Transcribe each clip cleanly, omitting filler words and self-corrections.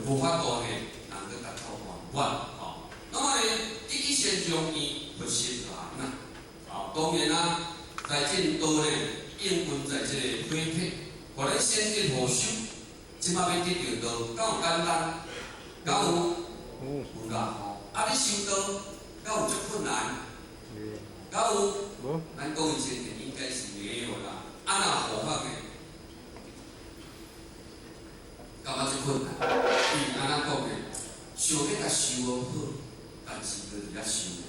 無法度呢，人閣達到圓滿吼。那麼呢，得一善上願佛悉檀啦，啊，當然啦，在這道呢，應運在這個火體，予咱先得予修，這馬欲得著道，敢有簡單？敢有？有啦吼。啊，你修道，敢有足困難？敢有？咱講以前應該是沒有啦。啊，若佛法呢？感覺足困難？伊按怎講呢？想欲共修好，但是就佇遐修，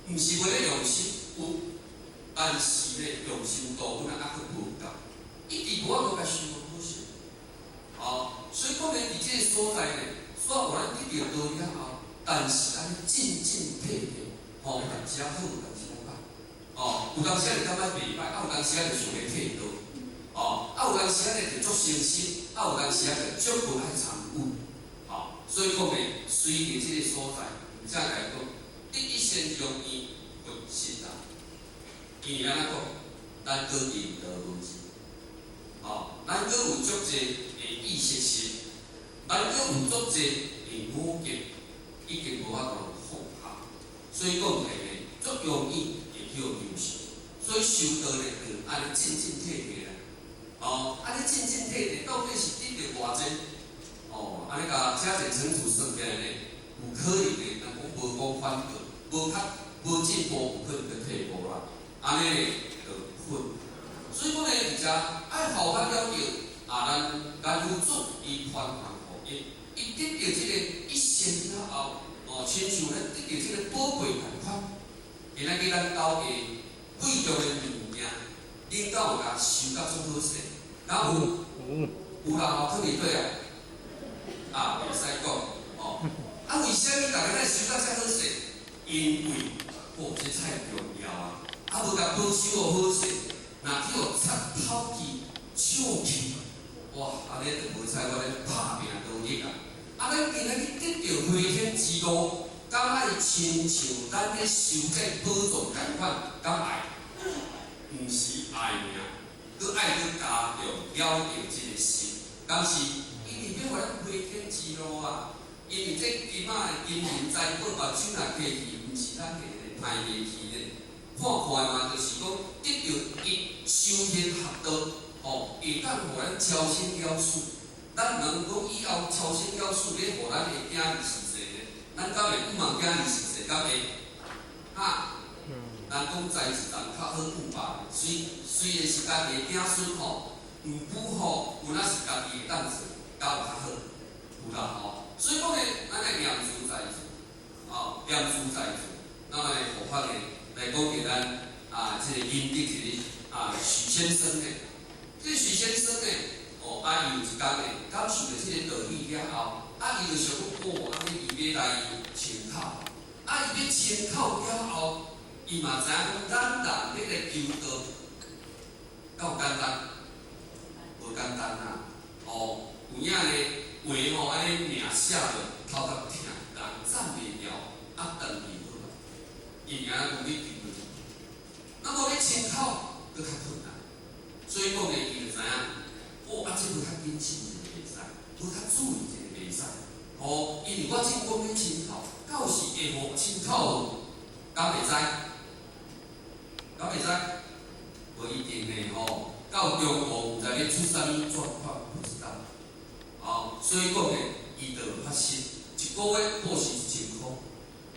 毋是無咧用心有，但是咧用心度阮猶閣無夠，一直無法度共修好勢。哦，所以講呢，佇這個所在呢，煞予咱得著道了後，但是按呢進進退退，吼，有當時好，有當時歹。哦，有當時就感覺袂歹，啊，有當時就想欲退道。哦，啊，有當時咧就足誠心，啊，有當時就足無愛參與。哦，所以講呢，隨佇這個所在，才來講，得一善上願佛悉檀。因為按怎講，咱閣認道無真。哦，咱閣有足濟的意識心，咱閣有足濟的我見，已經無法度放下。所以講起來呢，足容易會去予迷失。所以修道呢，就按呢進進退退啦。哦，按呢進進退退，到底是得著偌濟？哦，按呢共加減乘除算起來呢，有可能呢，人講無講反過，無較無進步，有可能閣退步啦。按呢就困。所以講呢，佇遮愛佛法了著，啊，咱咱有主伊傳還予伊，伊得著這個一善了後，哦，親像咱得著這個寶貝仝款，今仔日咱兜的貴重的物件，恁敢有共收甲足好勢？敢有？有人吼囥佇佗啊？啊，袂使講哦。啊，為啥物逐家愛收甲遮好勢？因為哦，這太重要啊！啊，無共保守予好勢，若去予賊偷去、搶去，哇！按呢就無彩，我咧拍拚多日啊！啊，咱今仔日得著飛天之路，敢愛親像咱咧收這寶藏仝款，敢愛？毋是愛爾，閣愛閣加重了著這個心，敢是？因為欲予咱飛天之路啊！因為這金仔的金銀財寶目睭若揢去，毋是咱會歹袂去的。看看嘛，就是講得著一修行學道，吼，會當予咱超生了死。咱毋通講以後超生了死，欲予咱的囝兒受洗呢？咱敢會毋望囝兒受洗？敢會？哈？人講財是人較好顧吧，雖雖然是家己的囝孫吼，毋過吼，有哪是家己會當做，敢有較好？有啦吼。所以講呢，咱愛念茲在茲，哦，念茲在茲。那麼呢，佛法呢來講給咱啊，這個仁德一個啊許先生呢，這個許先生呢，哦，啊，伊有一工呢，感受著這個道理了後，啊，伊就想講，哦，按呢伊欲來清口，啊，伊欲清口了後，伊嘛知影講，咱人欲來求道，敢有簡單？無簡單啊！哦，有影呢，話吼按呢名寫落頭殼疼，人攢袂牢，啊，轉去好啊。伊爾講你求道，那麼欲清口閣較困難，所以講呢，伊就知影，哦，啊，這無較謹慎一下袂使，無較注意一下袂使。哦，因為我真講欲清口，到時會予清口，敢會知？敢會知？無一定的吼。到中午毋知咧出啥物狀況，不知道。哦，所以講呢，伊就發心，一個月布施1000箍。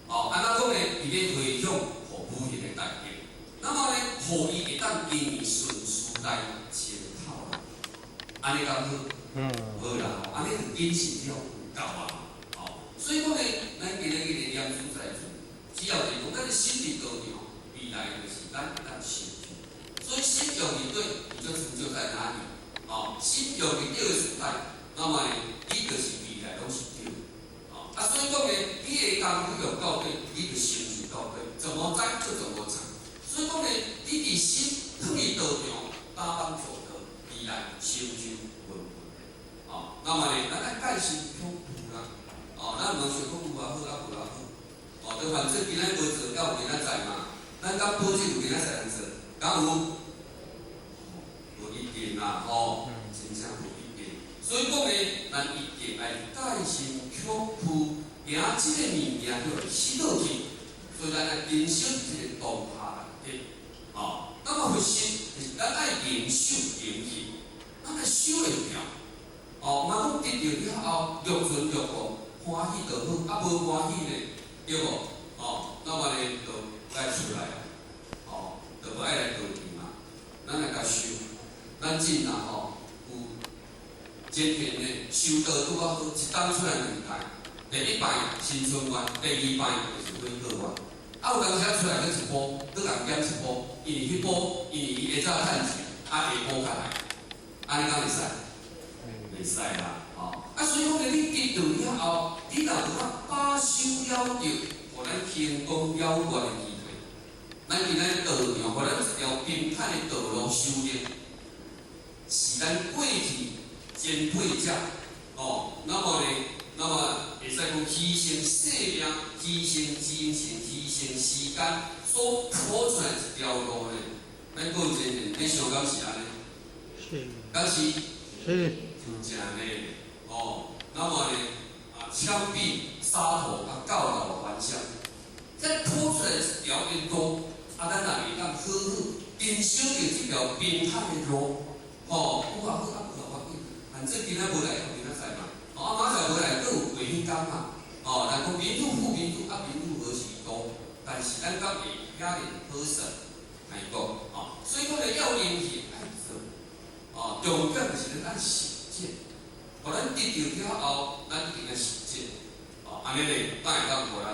哦，按怎講呢？伊欲回向予母親的大德，那麼呢，予伊會當經營順序來清口啦。按呢敢好？好啦吼，按呢就謹慎了有夠啊。哦，所以講呢，咱今仔日的念茲在茲，只要是講咱的心佇道場，未來就是咱會當成就。所以心用佇佗，你就成就在哪裡？哦，心用佇對的所在，那麼呢，你就是未來攏是對。哦，啊，所以講呢，你的功夫用到底，你就成就到底，怎麼栽就怎麼長。所以講呢，你佇心放佇道場，打枋做道，未來成就穩穩的。哦，那麼呢，咱愛戒心恐怖啦。哦，咱毋通想講有也好，啊無也好。哦，就反正今仔無做，敢有明仔載嘛？咱敢保證有明仔載通做？敢有？無一定啦，吼，真正無一定。所以講呢，咱一定定愛戒心卻步，行這个物件叫失落去，所以咱愛珍惜這个當下內底。哦，那麼佛學就是咱愛靈修靈氣，咱愛修會牢。哦，毋通講得著了後，欲存欲無，歡喜就好，啊無歡喜呢，對無？哦，那麼呢就愛出來啊，哦，就無愛來道場啊。咱來共修，咱真若吼有前面呢修道拄仔好，一冬出來兩擺，第一擺新春願，第二擺就是悔過願。啊，有當時出來閣一波，閣共減一波，因為彼波，因為伊下早趁錢，啊下晡較來，按呢敢會使？袂使啦，吼！啊，所以講咧，你得道了後，你若有法把守了著，予咱成功了願的機會。咱今仔道場，予咱一條平坦的道路修煉，是咱過去前輩者，哦，那麼呢，那麼會使講犧牲生命、犧牲金錢、犧牲時間所鋪出來一條路呢。咱各位前人，你想敢是按呢？是。敢是？是。真正呢，哦，那麼呢，啊，槍斃沙陀啊，告老還鄉，這鋪出來一條的路，啊，咱若會當好好珍惜著這條平坦的路，吼，有也好，啊，無也無要緊，反正今仔無來，明仔載嘛，哦，啊，明仔載無來，閣有過彼工嘛，哦，人講民主復民主，啊，民主何時到？但是咱敢會遐爾好耍，來講，哦，所以講咧要練習愛做，哦，重點就是咱愛實踐，予咱得著了後，咱一定愛實踐，哦，按呢咧，才會當予咱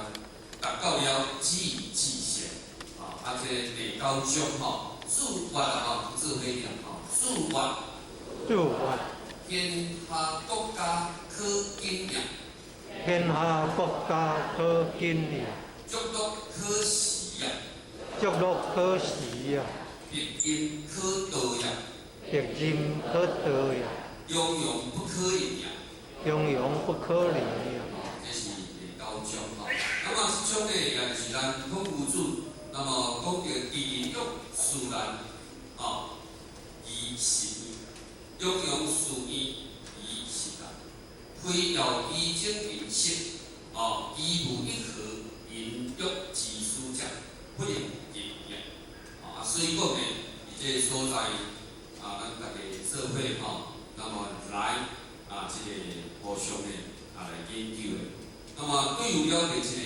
達到了止於至善，哦，啊，這個第九章吼，自願吼，做伙念吼，自願，自願，天下國家可敬仰，天下國家可敬仰，足樂可時啊，足樂可時啊，別音可道呀，別音可道呀，庸庸不可離呀，庸庸不可離呀。這是第九章吼。那麼這章呢，也是咱孔夫子，那麼講著治養事難，哦，而實焉，庸庸事焉而實難，非要其精其色，哦，其無一何，淫欲之事者，不能入也。啊，所以講呢，佇這個所在，啊，咱大家做伙吼，那麼來啊，這個互相呢啊來研究的。那麼對於了解這個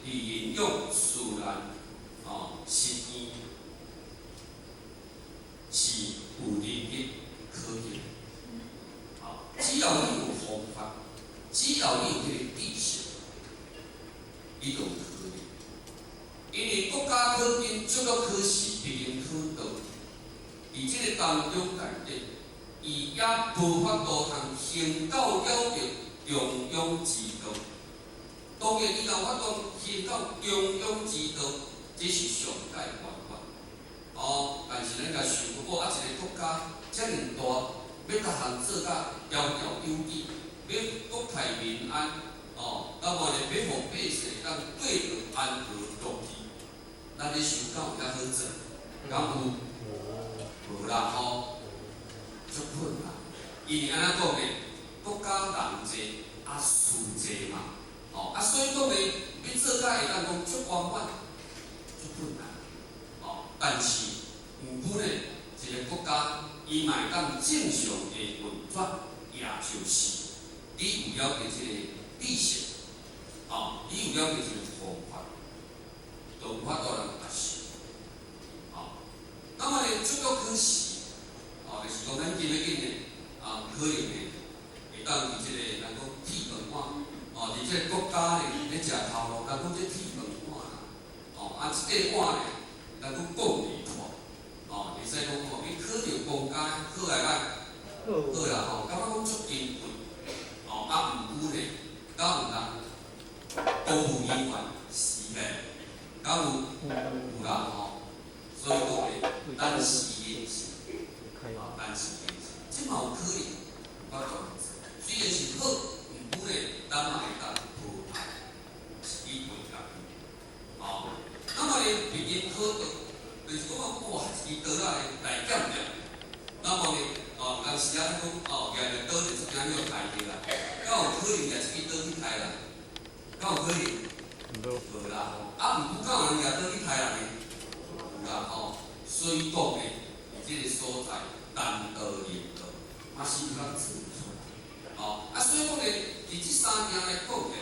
佇營養自然哦，實驗是有能力可行。好，只要你有方法，只要你有彼個知識，你就有可能。因為國家可敬，足樂可時，別人可道。佇這個當中內底，伊也無法度通行到了著中庸之道。當然，伊若法度行到中庸之道，這是上界圓滿。哦，但是咱共想講，啊，一個國家遮爾大，欲逐項做甲條條有理，欲國泰民安，哦，那麼呢，欲予百姓當過著安和樂意，咱咧想敢有遐好做？敢有？無啦吼，足困難。因為按怎講呢？國家人濟，啊事濟嘛，哦，啊所以講呢，欲做甲會當講足圓滿，足困難。哦，但是毋過呢，一個國家伊嘛會當正常的運轉，也就是你有了解這個知識，哦，你有了解這個方法，就有法度來達成。哦，那麼呢，足夠可時，哦，就是講咱今仔日呢，啊，可能呢，會當佇這個人講鐵飯碗，哦，佇這個國家呢咧食頭路，人講這鐵飯碗啦，哦，啊，這個碗呢，人講講袂破，哦，會使講吼，你考著公家好來歹？好啦吼，感覺講足勤奮，哦，啊，毋過呢，敢有人公務人員是咧，敢有？有啦吼，所以講呢，咱是人是，啊，咱是人是，這嘛有可能有法度做，雖然是好，毋過呢，咱嘛會當淘汰，是伊回答。哦，那麼呢，別人可道，就是能舉一支刀去刣人？敢有可能？無。無啦吼。啊，毋過敢有人舉刀去刣人呢？有啦吼。所以講呢，佇這個所在，單刀連刀，嘛是有人做。哦，啊，所以講呢，佇這三件來講呢，